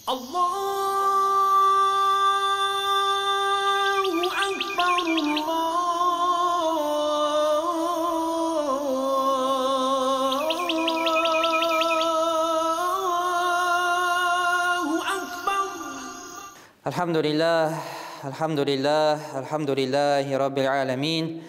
Allahu Akbar, Allahu Akbar. Alhamdulillah, alhamdulillah, alhamdulillahi rabbil alamin.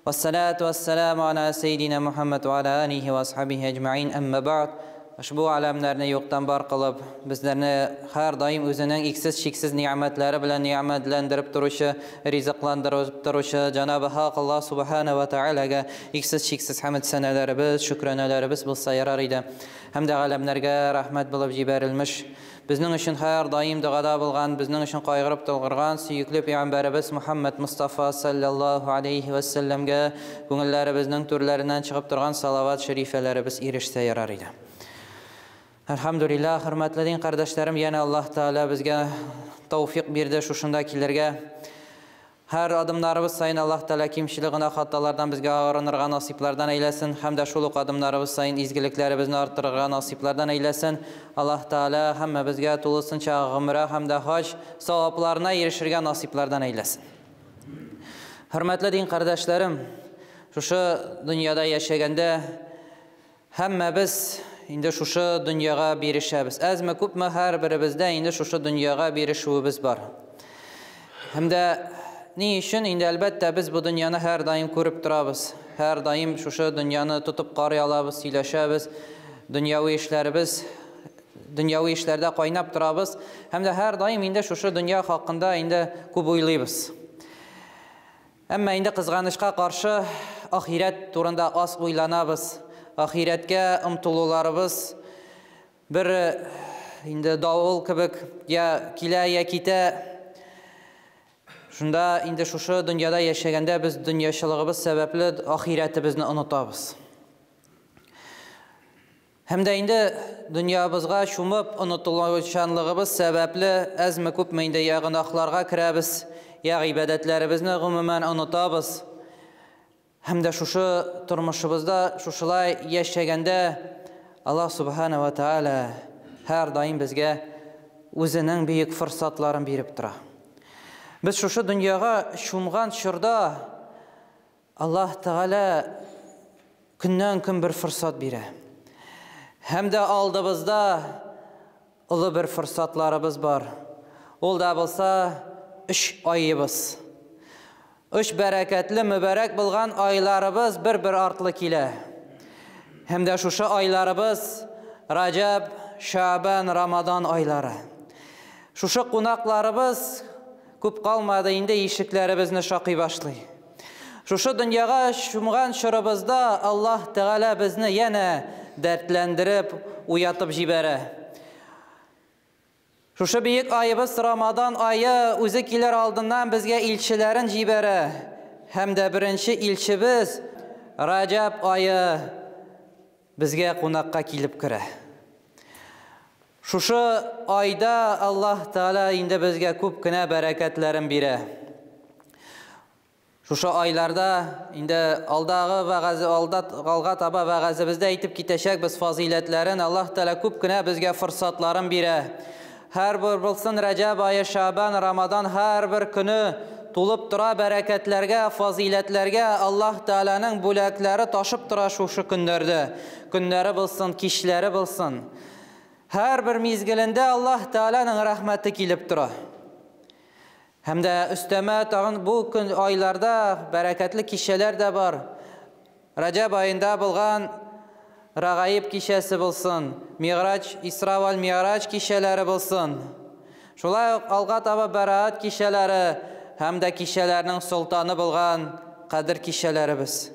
Wassalatu wassalamu ala sayyidina Muhammad wa ala alihi wa ashabihi ajma'in. Amma ba'd. Ошбу аләмнәрне юктан бар кылып, безләрне һәр даим үзенең иксез-чиксез ни'мәтләре белән ни'мәтләндереп торучы, ризыкландырып торучы Җанабы Хак Аллаһ субхана ва Таалагә иксез-чиксез хәмд сәнәләребез, шөкранәләребез булса ярар иде. Һәм дә галәмнәргә рәхмәт булып җибәрелмеш, безнең өчен һәр даим догада булган, безнең өчен кайгырып торган сөекле пәйгамбәребез Мухаммад Мустафа саллаллаһу алейхи ва сәлләмгә күңелләребезнең түрләреннән чыгып торган салават шәрифәләребез ирешсә ярар иде. Әлхәмдүлилләһ, хөрмәтле дин кардәшләрем, янә Аллаһ Тәгалә безгә тауфик бирде шушында килергә. Һәр адымнарыбыз саен Аллаһ Тәгалә кимчелек гына хаталардан безгә арынырга насыйплардан әйләсен, һәм дә шул ук адымнарыбыз саен изгелекләребезне арттырырга насыйплардан әйләсен. Аллаһ Тәгалә һәммәбезгә тулысынча гомрә һәм дә хаҗ савапларына ирешергә насыйплардан әйләсен. Хөрмәтле дин кардәшләрем, шушы дөньяда яшәгәндә һәммәбез инде шушы дөньяга бирешәбез. Әзме күпме һәр беребездә инде шушы дөньяга бирешүебез бар. Һәм дә ни өчен инде әлбәттә без бу дөньяны һәр даим күреп торабыз. Һәр даим шушы дөньяны тотып карый алабыз, сөйләшәбез. Дөньяви эшләребез, дөньяви эшләрдә кайнап торабыз. Һәм дә һәр даим инде шушы дөнья хакында инде күп уйлыйбыз. Әмма инде кызганычка каршы ахирәт турында аз уйланабыз. Ахирәткә омтылуларыбыз бер инде давыл кебек я килә, я китә. Шунда инде шушы дөньяда яшәгәндә без дөньячылыгыбыз сәбәпле ахирәтебезне онытабыз. Һәм дә инде дөньябызга чумып онытылучанлыгыбыз сәбәпле әзме күпме инде я гөнаһларга керәбез, я гыйбадәтләребезне гомумән онытабыз. Һәм дә шушы тормышыбызда шушылай яшәгәндә Аллаһ субхана ва тааля һәр даим безгә үзенең бөек форсатларын биреп тора. Без шушы дөньяга чумган чорда Аллаһ Тәгалә көннән көн бер форсат бирә. Һәм дә алдыбызда олы бер форсатларыбыз бар. Ул да булса 3 айыбыз. 3 бәрәкәтле, мөбарәк булган айларыбыз бер-бер артлы килә. Һәм дә шушы айларыбыз Раҗаб, Шабан, Рамадан айлары. Шушы кунакларыбыз күп калмады инде ишекләребезне шакый башлый. Шушы дөньяга чумган чорыбызда Аллаһ Тәгалә безне янә дәртләндереп, уятып җибәрә. Шушы бөек айыбыз Рамадан айы үзе килер алдыннан безгә илчеләрен җибәрә. Һәм дә беренче илчебез Раҗаб айы безгә кунакка килеп керә. Шушы айда Аллаһ Тәгалә инде безгә күп кенә бәрәкәтләрен бирә. Шушы айларда инде алдагы вәгазе, алда алга таба вәгазебездә әйтеп китәчәкбез фазыйләтләрен. Аллаһ Тәгалә күп кенә безгә форсатларын бирә. Һәр бер булсын Раҗаб ае, Шабан, Рамадан һәр бер көне тулып тора бәрәкәтләргә, фазыйләтләргә. Аллаһ Тәгаләнең бүләкләре ташып тора шушы көннәрдә. Көннәре булсын, кичләре булсын. Һәр бер мизгелендә Аллаһ Тәгаләнең рәхмәте килеп тора. Һәм дә өстәмә тагын бу көн айларда бәрәкәтле кичәләр дә бар. Раҗаб аенда булган Рагаиб кичәсе булсын, Миграҗ, Исра вәл Миграҗ кичәләре булсын. Шулай ук алга таба Бәраат кичәләре һәм дә кичәләрнең солтаны булган Кадер кичәләребез.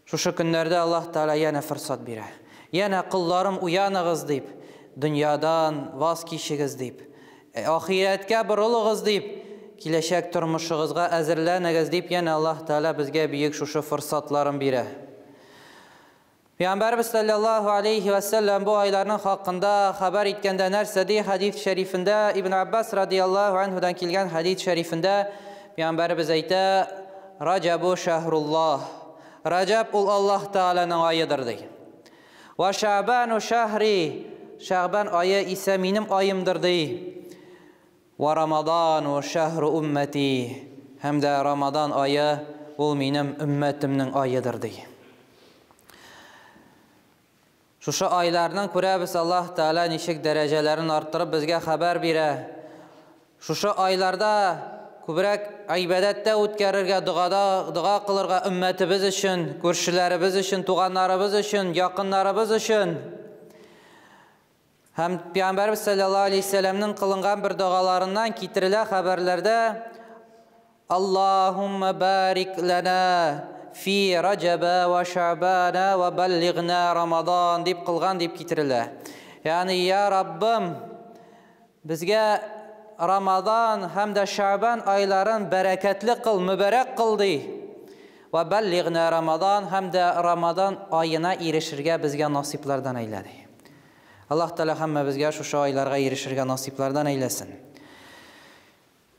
Шушы көннәрдә Аллаһ Тәгалә янә форсат бирә. Янә колларым уяныгыз дип, дөньядан ваз кичегез дип, ахирәткә борылыгыз дип, киләчәк тормышыгызга әзерләнегез дип янә Аллаһ Тәгалә безгә бөек шушы форсатларын бирә. Пәйгамбәрбез саллаллаһу алейхи ва саллям бу айларның хакында хәбәр иткәндә нәрсә ди? Хадис шәрифендә Ибн Аббас радияллаһу анһудан килгән хадис шәрифендә Пәйгамбәрбез әйтә: Раҗабу шәһруллаһ. Раҗаб ул Аллаһ Тәгаләнең аедыр ди. Ва Шабану шәһри. Шәгъбан ае исә минем аемдыр, ди. Ва Рамадану шәһру уммәти. Һәм дә Рамадан ае ул минем өммәтемнең аедыр, ди. Шушы айларның күрәбез, Аллаһ Тәгалә ничек дәрәҗәләрен арттырып безгә хәбәр бирә. Шушы айларда күбрәк гыйбадәттә үткәрергә, догада дога кылырга өммәтебез өчен, күршеләребез өчен, туганнарыбыз өчен, якыннарыбыз өчен. Һәм Пәйгамбәрбез саллаллаһу алейһи вәсәлләмнең кылынган бер догаларыннан китерелә хәбәрләрдә: Аллаһумма барик лана фи Раҗаба ва Шабана ва баллигна Рамадан дип кылган дип китерелә. Ягъни, я Раббым, безгә Рамадан һәм дә Шабан айларын бәрәкәтле кыл, мөбарәк кыл, ди. Ва баллигна Рамадан, һәм дә Рамадан аена ирешергә безгә насыйплардан әйлә, ди. Аллаһ Тәгалә һәммәбезгә шушы айларга ирешергә насыйплардан әйләсен.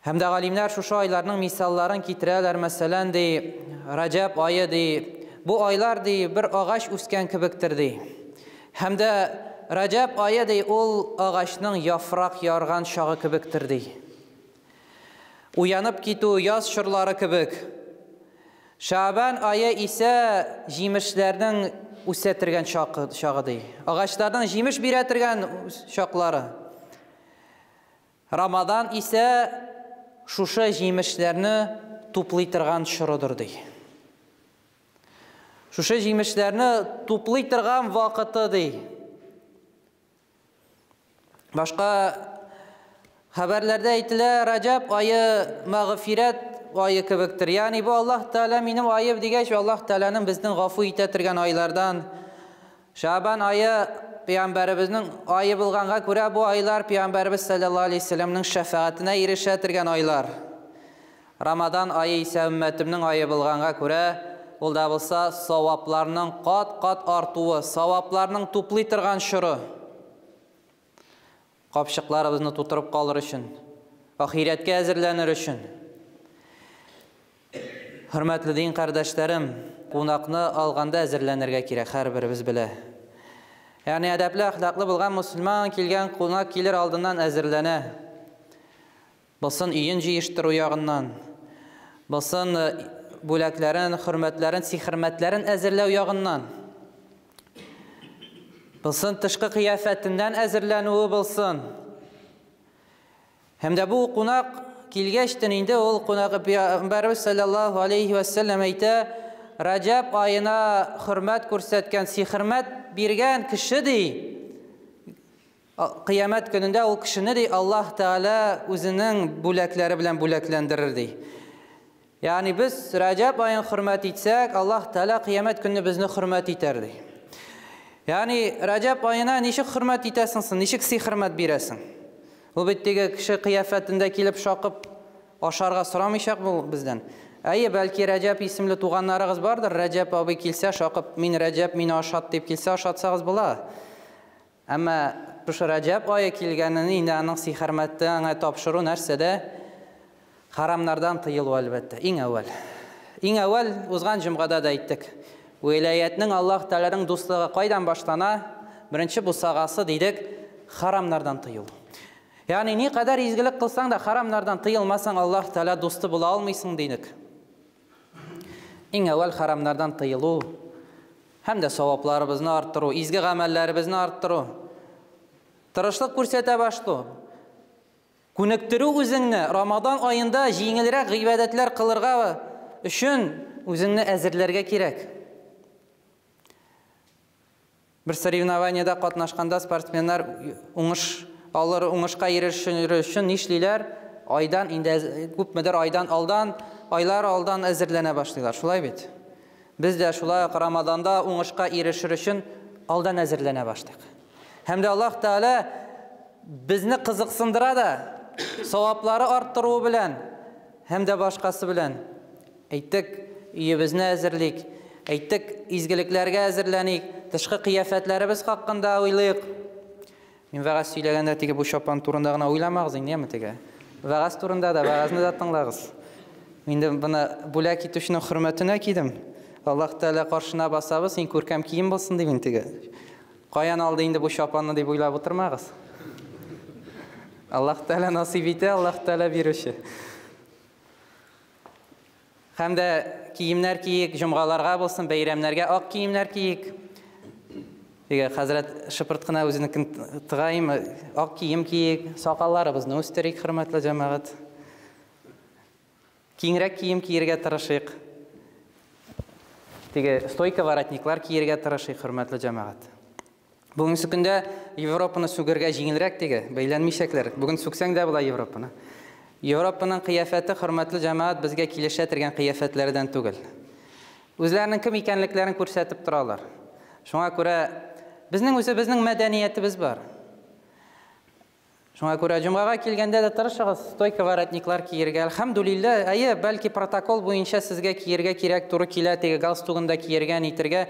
Һәм дә галимнәр шушы айларның мисалларын китерәләр, мәсәлән, ди, Раҗәб ае, ди, бу айлар, ди, бер агач үскән кебектер, ди. Һәм дә Раҗәб ае, ди, ул агачның яфрак ярган чагы кебектер, ди. Уянып китү яз чорлары кебек. Шәабан ае исә җимешләрнең үсә торган чагы, ди. Агачларның җимеш бирә торган чаклары. Рамадан исә шушы җимешләрне туплый торган чорыдыр, ди. Шушы җимешләрне туплый торган вакыты, ди. Башка хәбәрләрдә әйтелә, Раҗаб ае мәгъфирәт ае кебектер. Ягъни бу Аллаһ Тәгалә минем аем дигәч, Аллаһ Тәгаләнең безнең гафу итә торган айлардан. Шәабан ае пәйгамбәребезнең ае булганга күрә, бу айлар пәйгамбәребез саллаллаһу алейһи вәсәлләмнең шәфәгатенә ирешә торган айлар. Рамадан ае исә өммәтемнең ае булганга күрә, ул да булса савапларның кат-кат артуы, савапларның туплый торган чоры. Капчыкларыбызны тутырып калыр өчен, ахирәткә әзерләнер өчен. Хөрмәтле дин кардәшләрем, кунакны алганда әзерләнергә кирәк, һәрберебез белә. Ягъни әдәпле, әхлаклы булган мусульман килгән кунак килер алдыннан әзерләнә. Булсын өен җыештыру ягыннан, булсын бүләкләрен, хөрмәтләрен, сихермәтләрен әзерләү ягыннан. Булсын тышкы кыяфәтеннән әзерләнүе булсын. Һәм дә бу кунак килгәчтен инде ул кунак Пәйгамбәребез саллаллаһу алейхи ва саллям әйтә, Раҗаб аена хөрмәт күрсәткән, сихермәт биргән кеше, ди, кыямәт көнендә ул кешене, ди, Аллаһ Тәгалә үзенең бүләкләре белән бүләкләндерер, ди. Ягъни без Раҗаб аен хөрмәт итсәк, Аллаһ Тәгалә кыямәт көнне безне хөрмәт итәр, ди. Ягъни Раҗаб аена ничек хөрмәт итәсең соң, ничек сый хөрмәт бирәсең? Ул бит теге кеше кыяфәтендә килеп шакып ашарга сорамыйчак бу бездән. Әйе, бәлки Раҗаб исемле туганнарыгыз бардыр, Раҗаб абый килсә шакып, мин Раҗаб, мине ашат дип килсә ашатсагыз була. Әмма шушы Раҗәб ае килгәнен инде аның сихәрмәте аңа тапшыру нәрсәдә? Харамнардан тыелу, әлбәттә, иң әүвәл. Иң әүвәл узган җомгада да әйттек. Вилаятның, Аллаһ Тәгаләнең дуслыгы кайдан башлана? Беренче бусагасы дидек, харамнардан тыелу. Ягъни ни кадәр изгелек кылсаң да, харамнардан тыелмасаң, Аллаһ Тәгалә дусты була алмыйсың дидек. Иң әүвәл харамнардан тыелу һәм дә савапларыбызны арттыру, изге гамәлләребезне арттыру. Тырышлык күрсәтә башлау. Күнектерү үзеңне Рамадан аенда җиңелрәк гыйбадәтләр кылырга өчен үзеңне әзерләргә кирәк. Бер соревнованиедә катнашканда спортсменнар уңыш алыр, уңышка ирешер өчен нишлиләр? Айдан инде күпмедер айдан алдан, айлар алдан әзерләнә башлыйлар. Шулай бит? Без дә шулай ук Рамазанда уңышка ирешер өчен алдан әзерләнә башлыйк. Һәм дә Аллаһ Тәгалә безне кызыксындыра да, саваплары арттыруы белән һәм дә башкасы белән. Әйттек, өебезне әзерлик, әйттек, изгелекләргә әзерләник, тышкы кыяфәтләребез хакында уйлыйк. Мин вәгазь сөйләгәндә теге бу чапан турында гына уйламагыз инде, яме теге. Вәгазь турында да, вәгазьне дә тыңлагыз. Мин дә моны бүләк итүченең хөрмәтенә кидем. Аллаһ Тәгалә каршына басабыз, иң күркәм кием булсын дип инде теге. Каян алды инде бу чапанны дип уйлап утырмагыз. Аллаһ Тәгалә насыйп итә, Аллаһ Тәгалә бирүче. Һәм дә киемнәр киек, җомгаларга булсын, бәйрәмнәргә ак киемнәр киек. Теге хәзрәт шыпырт кына үзенекен тыгаем, ак кием киек, сакалларыбызны үстерик, хөрмәтле җәмәгать. Киңрәк кием киергә тырышыйк. Теге стойка воротниклар киергә тырышыйк, хөрмәтле җәмәгать. Бүгенге көндә Европаны сүгергә җиңелрәк теге, бәйләнмичәкләр. Бүген сүксәң дә була Европаны. Европаның кыяфәте, хөрмәтле җәмәгать, безгә килешә торган кыяфәтләрдән түгел. Үзләренең кем икәнлекләрен күрсәтеп торалар. Шуңа күрә безнең үзебезнең мәдәниятебез бар. Шуңа күрә җомгага килгәндә дә тырышыгыз стойка воротниклар киергә. Әлхәмдүлилләһ, әйе, бәлки протокол буенча сезгә киергә кирәк туры килә, теге галстугын да киергә, нитергә,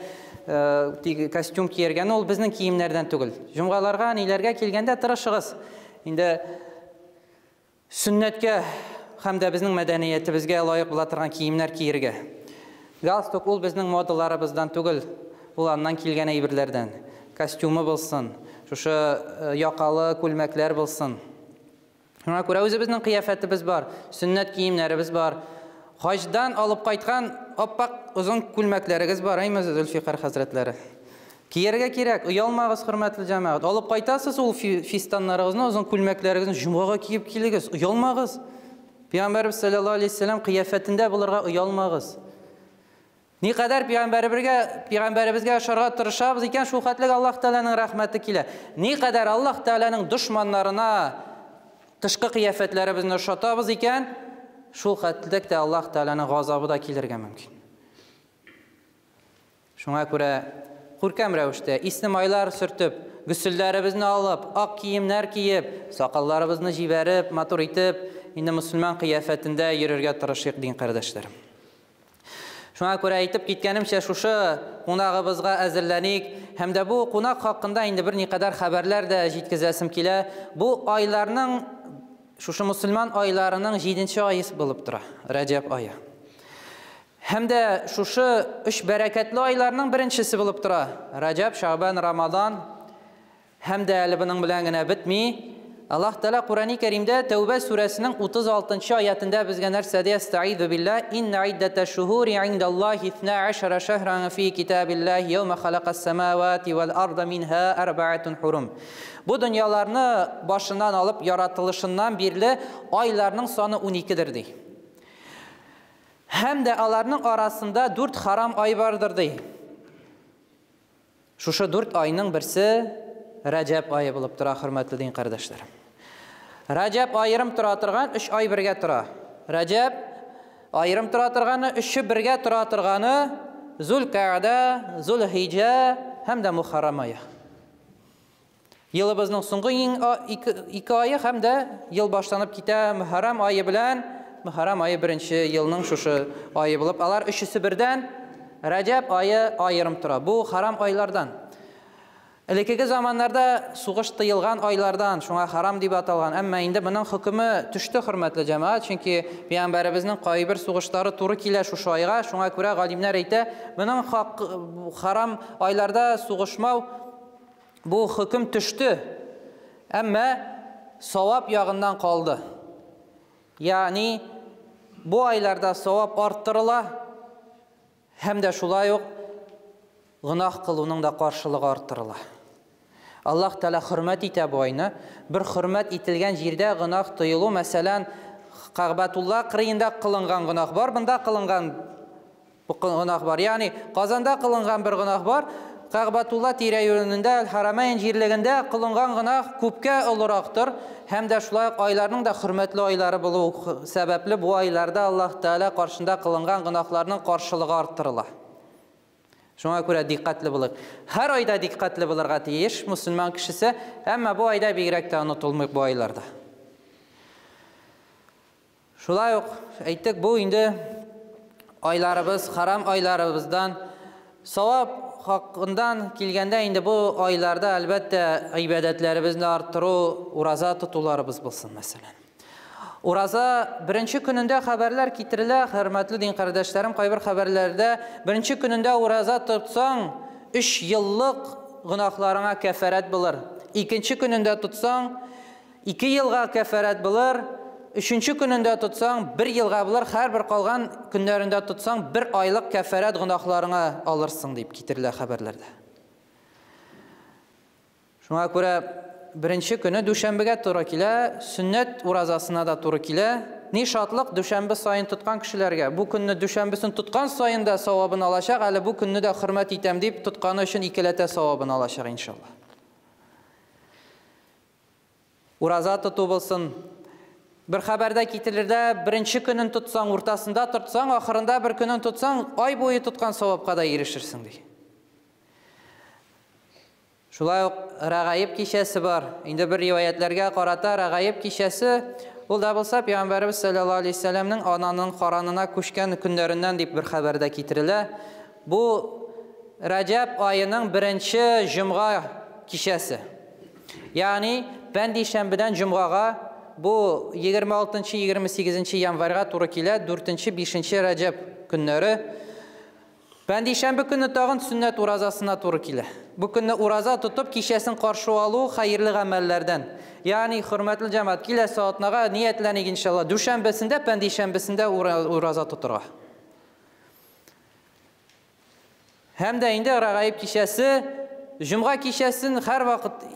теге костюм киергә. Но ул безнең киемнәрдән түгел. Җомгаларга, ниләргә килгәндә тырышыгыз. Инде сөннәткә һәм дә безнең мәдәниятебезгә лаек була торган киемнәр киергә. Галстук ул безнең модаларыбыздан түгел, ул аннан килгән әйберләрдән. Костюмы булсын, шушы якалы күлмәкләр булсын. Шуңа күрә үзебезнең кыяфәтебез бар, сөннәт киемнәребез бар. Хаҗдан алып кайткан аппак озын күлмәкләрегез бар, әйме, Зөлфикар хәзрәтләре? Кияргә кирәк, оялмагыз, хөрмәтле җәмәгать. Алып кайтасыз ул фистаннарыгызны, озын күлмәкләрегезне җомгага киеп килегез, оялмагыз. Пәйгамбәрбез саллаллаһу алейһи вәсәлләм кыяфәтендә булырга оялмагыз. Никадәр пәйгамбәребезгә, пәйгамбәребезгә ошарга тырышабыз икән, шул хәтлек Аллаһ Тәгаләнең рәхмәте килә. Никадәр Аллаһ Тәгаләнең дошманнарына тышкы кыяфәтләребезне ошатабыз икән, шул хәтлек тә Аллаһ Тәгаләнең газабы да килергә мөмкин. Шуңа күрә күркәм рәвештә исле майлар сөртеп, гөселләребезне алып, ак киемнәр киеп, сакалларыбызны җибәреп, матур итеп, инде мөселман кыяфәтендә йөрергә тырышыйк, дин кардәшләрем. Шуңа күрә әйтеп киткәнемчә, шушы кунагыбызга әзерләник һәм дә бу кунак хакында инде берникадәр хәбәрләр дә җиткезәсем килә. Бу айларның, шушы мөселман айларының 7 ае булып тора, Рәҗәб ае. Һәм дә шушы өч бәрәкәтле айларның беренчесе булып тора. Рәҗәб, Шәгъбан, Рамазан. Һәм дә әле буның белән генә бетми. Аллаһ Тәгалә Курани Кәримдә Тәүбә сүрәсенең 36 аятында безгә нәрсә ди? Әстәгыйзу биллаһ, инна иддәтә шуһури индаллаһи 12 шәһран фи китабиллаһи яума халакас самавати вал арда минһа арбаатун хурум. Бу дөньяларны башыннан алып яратылышыннан бирле айларның саны 12дер ди. Һәм дә аларның арасында 4 харам ай бардыр ди. Шушы 4 айның берсе Рәҗәб ае булып тора, хөрмәтле дин кардәшләр. Рәҗәб аерым тора торган 3 ай бергә тора. Рәҗәб аерым тора торганы, өче бергә тора торганы Зулкаъда, Зулхиҗә һәм дә Мухаррам ае. Елыбызның соңгы ике ае һәм дә ел башланып китә Мухаррам ае белән. Мухаррам ае беренче елның шушы ае булып, алар өчесе бердән, Рәҗәб ае аерым тора. Бу харам айлардан. Элеккеге заманнарда сугыш тыелган айлардан, шуңа харам дип аталган. Әмма инде моның хөкеме төште, хөрмәтле җәмәгать, чөнки пәйгамбәребезнең кайбер сугышлары туры килә шушы айга. Шуңа күрә галимнәр әйтә, моның харам айларда сугышмау бу хөкем төште. Әмма савап ягыннан калды. Ягъни бу айларда савап арттырыла һәм дә шулай ук гөнаһ кылуның да каршылыгы арттырыла. Аллаһ Тәгалә хөрмәт итә бу айны. Бер хөрмәт ителгән җирдә гөнаһ тыелу, мәсәлән, Кәгъбәтулла кырыенда кылынган гөнаһ бар, монда кылынган гөнаһ бар. Ягъни Казанда кылынган бер гөнаһ бар, Кәгъбәтулла тирә-юнендә, Әл-Харамайн җирлегендә кылынган гөнаһ күпкә олырактыр. Һәм дә шулай ук айларның да хөрмәтле айлары булу сәбәпле бу айларда Аллаһ Тәгалә каршында кылынган гөнаһларның каршылыгы арттырыла. Шуңа күрә дикъкатьле булыйк. Һәр айда дикъкатьле булырга тиеш мусульман кешесе, әмма бу айда бигрәк тә онытылмыйк бу айларда. Шулай ук әйттек, бу инде айларыбыз, харам айларыбыздан савап хакындан килгәндә инде бу айларда әлбәттә гыйбадәтләребезне арттыру, ураза тотуларыбыз булсын, мәсәлән. Ураза беренче көнендә хәбәрләр китерелә, хөрмәтле дин кардәшләрем, кайбер хәбәрләрдә беренче көнендә ураза тотсаң, 3 еллык гөнаһларыңа кәфәрәт булыр. Икенче көнендә тотсаң, 2 елга кәфәрәт булыр. Өченче көнендә тотсаң, 1 елга булыр. Һәрбер калган көннәрендә тотсаң, 1 айлык кәфәрәт гөнаһларыңа алырсың дип китерелә хәбәрләрдә. Шуңа күрә беренче көне дүшәмбегә туры килә, сөннәт уразасына да туры килә. Ни шатлык дүшәмбе саен тоткан кешеләргә. Бу көнне дүшәмбесен тоткан саен да савабын алачак, әле бу көнне дә хөрмәт итәм дип тотканы өчен икеләтә савабын алачак иншалла. Ураза тоту булсын. Бер хәбәрдә китерелде, беренче көнен тотсаң, уртасында тотсаң, ахырында бер көнен тотсаң, ай буе тоткан савапка да ирешерсең ди. Шулай ук Рәгаиб кичәсе бар. Инде бер риваятләргә карата Рәгаиб кичәсе ул да булса Пәйгамбәребез саллаллаһу алейһи вәсәлләмнең ананың каранына күчкән көннәреннән дип бер хәбәрдә китерелә. Бу Раҗәб аеның беренче җомга кичәсе. Ягъни пәндишәмбедән җомгага бу 26-28 январьга туры килә, 4-5 Раҗәб көннәре. Пәндишәмбе көне тагын сөннәт уразасына туры килә. Бу көнне ураза тотып кичәсен каршы алу хәерле гамәлләрдән. Ягъни хөрмәтле җәмәгать, киләсе атнага ниятләник иншалла, дүшәмбесендә, пәндишәмбесендә ураза тотырга. Һәм дә инде Рәгаиб кичәсе, җомга кичәсен һәрвакыт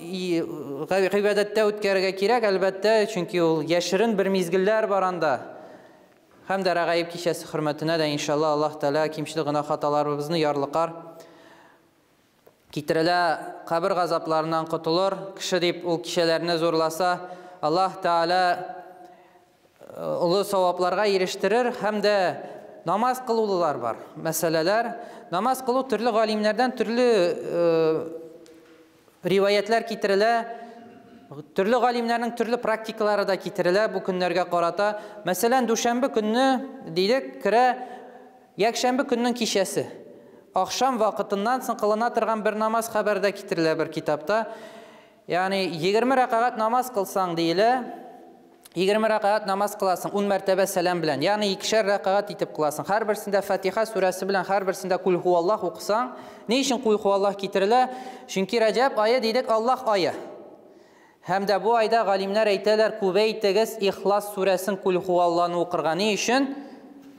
гыйбадәттә үткәрергә кирәк, әлбәттә, чөнки ул яшерен бер мизгелләр бар анда. Һәм дә Рәгаиб кичәсе хөрмәтенә дә иншалла Аллаһ Тәгалә кимчелек гөнаһ хаталарыбызны ярлыкар. Китерелә кабер газапларыннан котылыр кеше дип ул кичәләрне зурласа, Аллаһ Тәгалә олы савапларга ирештерер. Һәм дә намаз кылулар бар. Мәсьәләләр, намаз кылу төрле галимнәрдән төрле риваятлар китерелә. Төрле галимнәрнең төрле практикалары да китерелә бу көннәргә карата. Мәсәлән, дүшәмбе көнне дидек, керә якшәмбе көннең кичәсе. Ахшам вакытыннан соң кылына торган бер намаз хәбәрдә китерелә бер китапта. Ягъни 20 рәкәгать намаз кылсаң диелә, 20 рәкәгать намаз кыласың 10 мәртәбә сәлам белән, ягъни 2 рәкәгать итеп кыласың. Һәрберсендә Фатиха сүрәсе белән, һәрберсендә Кул һуаллаһ укысаң, ни өчен Кул һуаллаһ китерелә? Чөнки Раҗәб ае дидек, Аллаһ ае. Һәм дә бу айда галимнәр әйтәләр, күбәйтегез Ихлас сүрәсен, Кул һуаллаһны укырга. Ни өчен?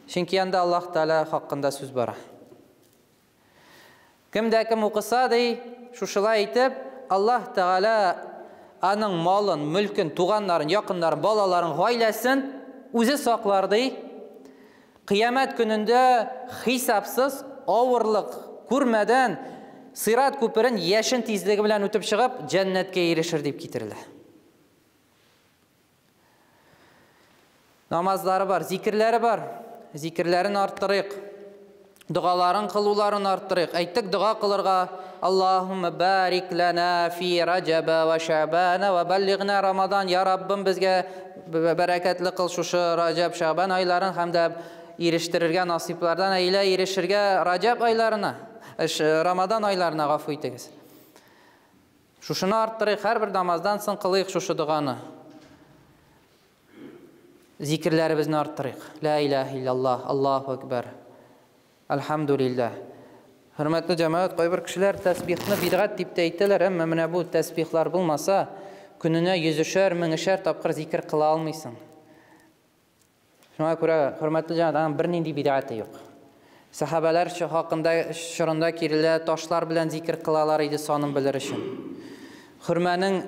Чөнки анда Аллаһ Тәгалә хакында сүз бара. Кем дә кем укыса ди, шушылай итеп, Аллаһ Тәгалә аның малын, мөлкен, туганнарын, якыннарын, балаларын, гаиләсен үзе саклар ди. Кыямәт көнендә хисапсыз авырлык күрмәдән сират күперен яшен тизлеге белән үтеп чыгып, җәннәткә ирешер дип китерелә. Намазлары бар, зикерләре бар. Зикерләрен арттырыйк. Догаларын кылуларын арттырыйк. Әйттек, дога кылырга Аллаһумма барик лана фи Раҗаба ва Шабана ва баллигна Рамадан. Я Раббым, безгә бәрәкәтле кыл шушы Раҗаб, Шабан айларын һәм дә ирештерергә насыйплардан әйлә, ирешергә Раҗаб айларына, Рамадан айларына гафу итегез. Шушыны арттырыйк, һәрбер намаздан соң кылыйк шушы доганы. Зикерләребезне арттырыйк. Ла илаһа иллаллаһ, Аллаһу акбар. Әлхәмдүлилләһ. Хөрмәтле җәмәгать, кайбер кешеләр тәсбихны бидгать дип тә әйтәләр, әмма менә бу тәсбихлар булмаса, көненә йөзешәр, меңешәр тапкыр зикер кыла алмыйсың. Шуңа күрә, хөрмәтле җәмәгать, аның бернинди бидгате юк. Сахабалар хакында чорында кирелә ташлар белән зикер кылалар иде санын белер өчен. Хөрмәнең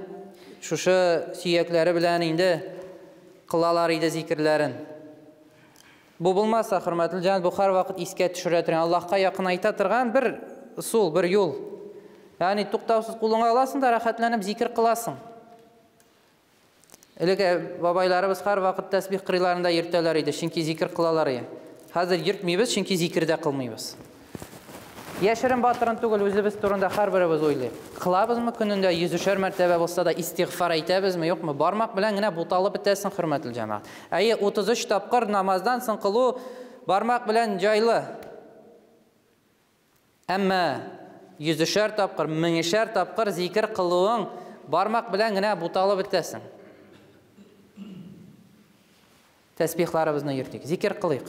шушы сөякләре белән инде кылалар иде зикерләрен. Бу булмаса, хөрмәтле җәмәгать, бу һәрвакыт искә төшерә торган, Аллаһка якынайта торган бер ысул, бер юл. Ягъни туктаусыз кулыңа аласың да рәхәтләнеп зикер кыласың. Элек бабайларыбыз һәрвакыт тәсбих кырыйларында йөртәләр иде, чөнки зикер кылалар иде. Хәзер йөртмибез, чөнки зикер дә кылмыйбыз. Яшерен батырын түгел, үзебез турында һәрберебез уйлый. Кылабызмы көнендә йөзешәр мәртәбә булса да истигъфар әйтәбезме, юкмы? Бармак белән генә буталып бетәсең, хөрмәтле җәмәгать. Әйе, 33 тапкыр намаздан соң кылу бармак белән җайлы. Әмма йөзешәр тапкыр, меңешәр тапкыр зикер кылуың бармак белән генә буталып бетәсең. Тәсбихларыбызны йөртик, зикер кылыйк.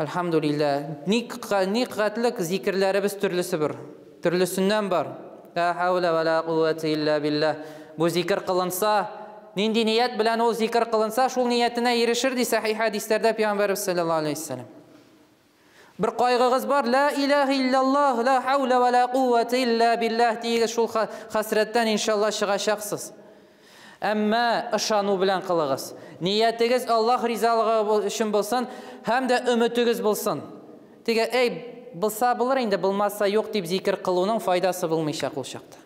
Әлхәмдүлилләһ. Ни кадәрлек зикерләребез төрлесе бер, төрлесеннән бар. Ла хауля ва ла куввата илля биллаһ. Бу зикр кылынса, нинди ният белән ул зикр кылынса, шул ниятенә ирешер ди сахих хәдисләрдә Пәйгамбәрбез саллаллаһу алейһи вәсәлләм. Бер кайгыгыз бар, ла илаһа илляллаһ, ла хауля ва ла куввата илля биллаһ диегез, шул хәсрәттән иншалла чыгачаксыз. Әмма ышану белән кылыгыз. Ниятегез Аллаһ ризалыгы өчен булсын һәм дә өметегез булсын. Теге, әй, булса булыр инде, булмаса юк дип зикер кылуның файдасы булмыйчак ул чакта.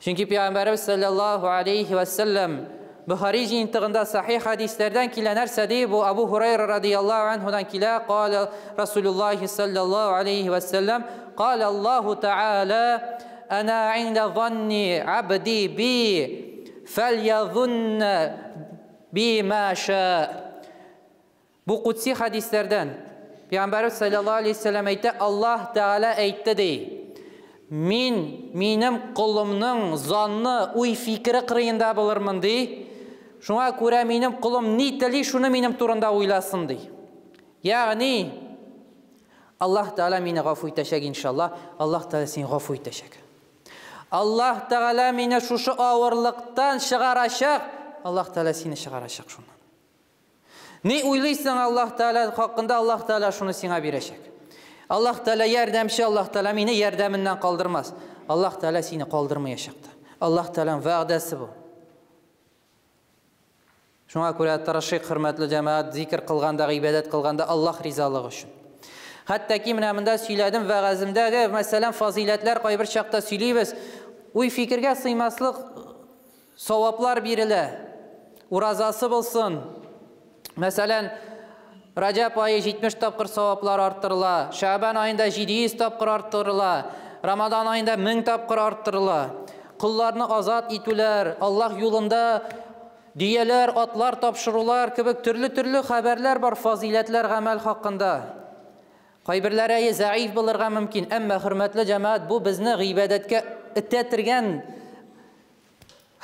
Чөнки Пәйгамбәребез саллаллаһу алейхи ва саллям Бухари җыентыгында сахих хәдисләрдән килә нәрсә ди? Бу Абу Хурайра радияллаһу анһудан килә, кала Расулуллаһи саллаллаһу алейхи ва саллям, кала Аллаһу Тааля, ана инда занни абди би, фәльязунна би ма ша. Бу кудси хәдисләрдән. Пәйгамбәребез саллаллаһу алейхи ва саллям әйтә, Аллаһ Тааля әйтте ди. Мин минем колымның занны, уй фикере кырыенда булырмын ди. Шуңа күрә минем колым ни тели, шуны минем турында уйласын ди. Ягъни Аллаһ Тааля мине гафу итәчәк иншалла, Аллаһ Тааля сине гафу итәчәк. Аллаһ Тааля мине шушы авырлыктан чыгарачак, Аллаһ Тааля сине чыгарачак шуннан. Ни уйлыйсың Аллаһ Тааля хакында, Аллаһ Тааля шуны сиңа бирәчәк. Аллаһ Тааля ярдәмче, Аллаһ Тааля мине ярдәменнән калдырмас. Аллаһ Тааля сине калдырмаячак та. Аллаһ Тааляның вәгъдәсе бу. Шуңа күрә тырышыйк, хөрмәтле җәмәгать, зикр кылганда, гыйбадәт кылганда Аллаһ ризалыгы өчен. Хәтта ки менә монда сөйләдем вәгаземдәге, мәсәлән, фазыйләтләр кайбер чакта сөйлибез. Уй фикергә сыймаслык саваплар бирелә. Уразасы булсын. Мәсәлән, Раҗаб ае 70 тапкыр саваплар арттырыла, Шәбан аенда 700 тапкыр арттырыла, Рамадан аенда 1000 тапкыр арттырыла. Колларны азат итүләр, Аллаһ юлында дөяләр, атлар тапшырулар кебек төрле-төрле хәбәрләр бар, фазыйләтләр гамәл хакында. Кайберләре әйе зәгыйф булырга мөмкин, әмма хөрмәтле җәмәгать, бу безне гыйбадәткә этә торган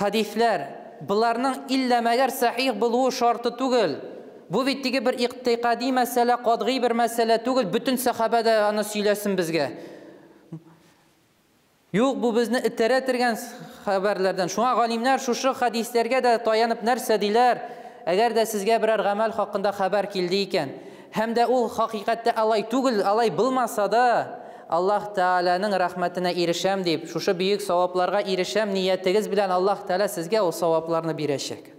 хәдисләр. Боларның иллә мәгәр сахих булуы шарты түгел. Бу бит теге бер иктикади мәсьәлә, катгый бер мәсьәлә түгел, бөтен сахаба да аны сөйләсен безгә. Юк, бу безне этәрә торган хәбәрләрдән. Шуңа галимнәр шушы хәдисләргә дә таянып нәрсә диләр? Әгәр дә сезгә берәр гамәл хакында хәбәр килде икән, һәм дә ул хакыйкатьтә алай түгел, алай булмаса да, Аллаһ Тәгаләнең рәхмәтенә ирешәм дип, шушы бөек савапларга ирешәм ниятегез белән Аллаһ Тәгалә сезгә ул савапларны бирәчәк.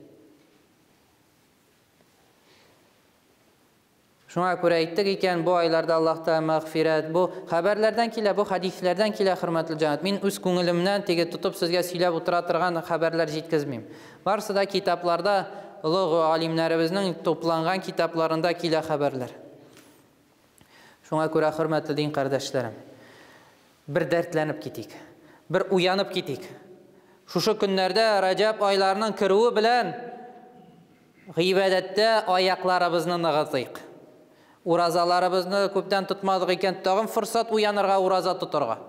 Шуңа күрә әйттек икән, бу айларда Аллаһ Тәгалә мәгъфирәт, бу хәбәрләрдән килә, бу хәдисләрдән килә, хөрмәтле җәмәгать. Мин үз күңелемнән теге тотып сезгә сөйләп утыра торган хәбәрләр җиткезмим. Барысы да китапларда, олуг галимнәребезнең тупланган китапларында килә хәбәрләр. Шуңа күрә, хөрмәтле дин кардәшләрем, бер дәртләнеп китик, бер уянып китик. Шушы көннәрдә Раҗаб айларының керүе белән гыйбадәттә аякларыбызны ныгытыйк. Уразаларыбызны күптән тотмадык икән, тагын форсат уянырга, ураза тотарга.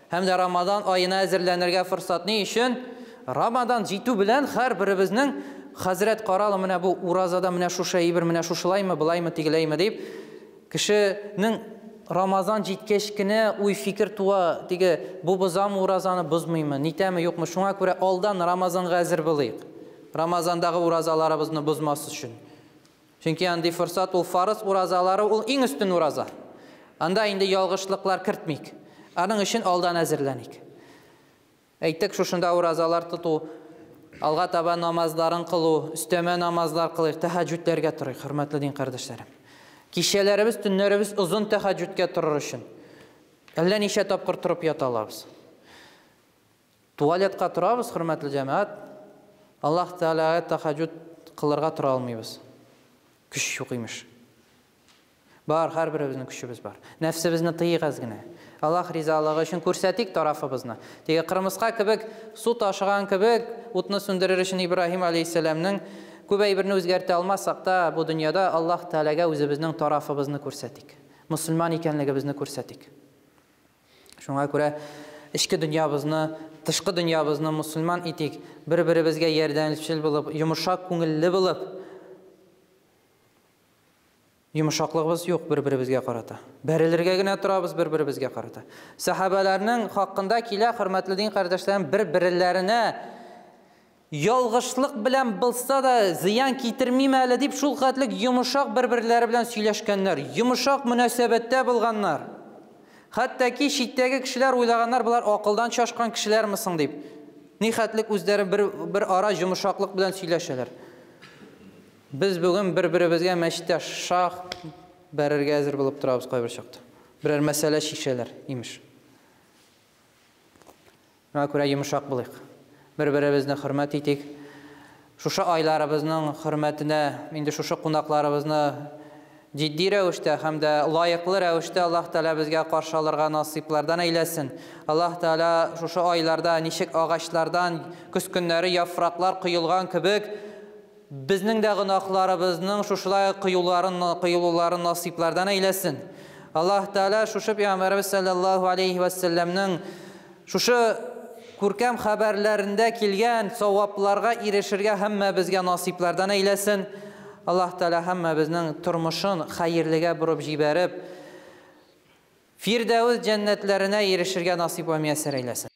Һәм дә Рамадан аена әзерләнергә форсат. Ни өчен? Рамадан җитү белән һәрберебезнең хәзрәт каралы менә бу уразада менә шушы әйбер, менә шушылаймы, былаймы, тегеләйме дип, кешенең Рамазан җиткәч кенә уй фикер туа, теге бу бозамы уразаны, бозмыймы, нитәме, юкмы. Шуңа күрә алдан Рамазанга әзер булыйк. Рамазандагы уразаларыбызны бозмас өчен. Чөнки андый форсат ул фарыз уразалары ул иң өстен ураза. Анда инде ялгышлыклар кертмик. Аның өчен алдан әзерләник. Әйттек, шушында уразалар тоту, алга таба намазларын кылу, өстәмә намазлар кылыйк, тәһәҗҗүдләргә торыйк, хөрмәтле дин кардәшләрем. Кичәләребез, төннәребез озын тәһәҗҗүдкә торыр өчен. Әллә ничә тапкыр торып ята алабыз. Туалетка торабыз, хөрмәтле җәмәгать. Аллаһ Тәгаләгә тәһәҗҗүд кылырга тора алмыйбыз. Көч юк имеш. Бар, һәрберебезнең көчебез бар. Нәфсебезне тыйык әз генә. Аллаһ ризалыгы өчен күрсәтик тарафыбызны. Теге кырмыска кебек, су ташыган кебек, утны сүндерер өчен Ибраһим алейһиссәламнең күп әйберне үзгәртә алмасак та, бу дөньяда Аллаһ Тәгаләгә үзебезнең тарафыбызны күрсәтик. Мусульман икәнлегебезне күрсәтик. Шуңа күрә эчке дөньябызны, тышкы дөньябызны мусульман итик, бер-беребезгә ярдәмчел булып, йомшак күңелле булып, Йомшаклыгыбыз юк бер-беребезгә карата. Бәрелергә генә торабыз бер-беребезгә карата. Сәхабәләрнең хакында килә, хөрмәтле дин кардәшләрем, бер-берләренә ялгышлык белән булса да зыян китермим әле дип шул хәтлек йомшак бер-берләре белән сөйләшкәннәр, йомшак мөнәсәбәттә булганнар. Хәтта ки читтәге кешеләр уйлаганнар, болар акылдан шашкан кешеләрме соң дип. Ни хәтлек үзләре бер, бер ара йомшаклык белән сөйләшәләр. Без бүген бер-беребезгә мәчеттә шах бәрергә әзер булып торабыз кайбер чакта. Берәр мәсьәлә чишәләр, имеш. Шуңа күрә йомшак булыйк. Бер-беребезне хөрмәт итик. Шушы айларыбызның хөрмәтенә, инде шушы кунакларыбызны җитди рәвештә һәм дә лаеклы рәвештә Аллаһ Тәгалә безгә каршы алырга насыйплардан әйләсен. Аллаһ Тәгалә шушы айларда ничек агачлардан көз көннәре яфраклар коелган кебек, безнең дә гөнаһларыбызның шушылай коюларын, коелуларын насыйплардан әйләсен. Аллаһ Тәгалә шушы Пәйгамбәребез саллаллаһу алейхи ва сәлләмнең шушы күркәм хәбәрләрендә килгән савапларга ирешергә һәммәбезгә насыйплардан әйләсен. Аллаһ Тәгалә һәммәбезнең тормышын хәерлегә борып җибәреп, Фирдәүс җәннәтләренә ирешергә насыйп вә мияссәр әйләсен.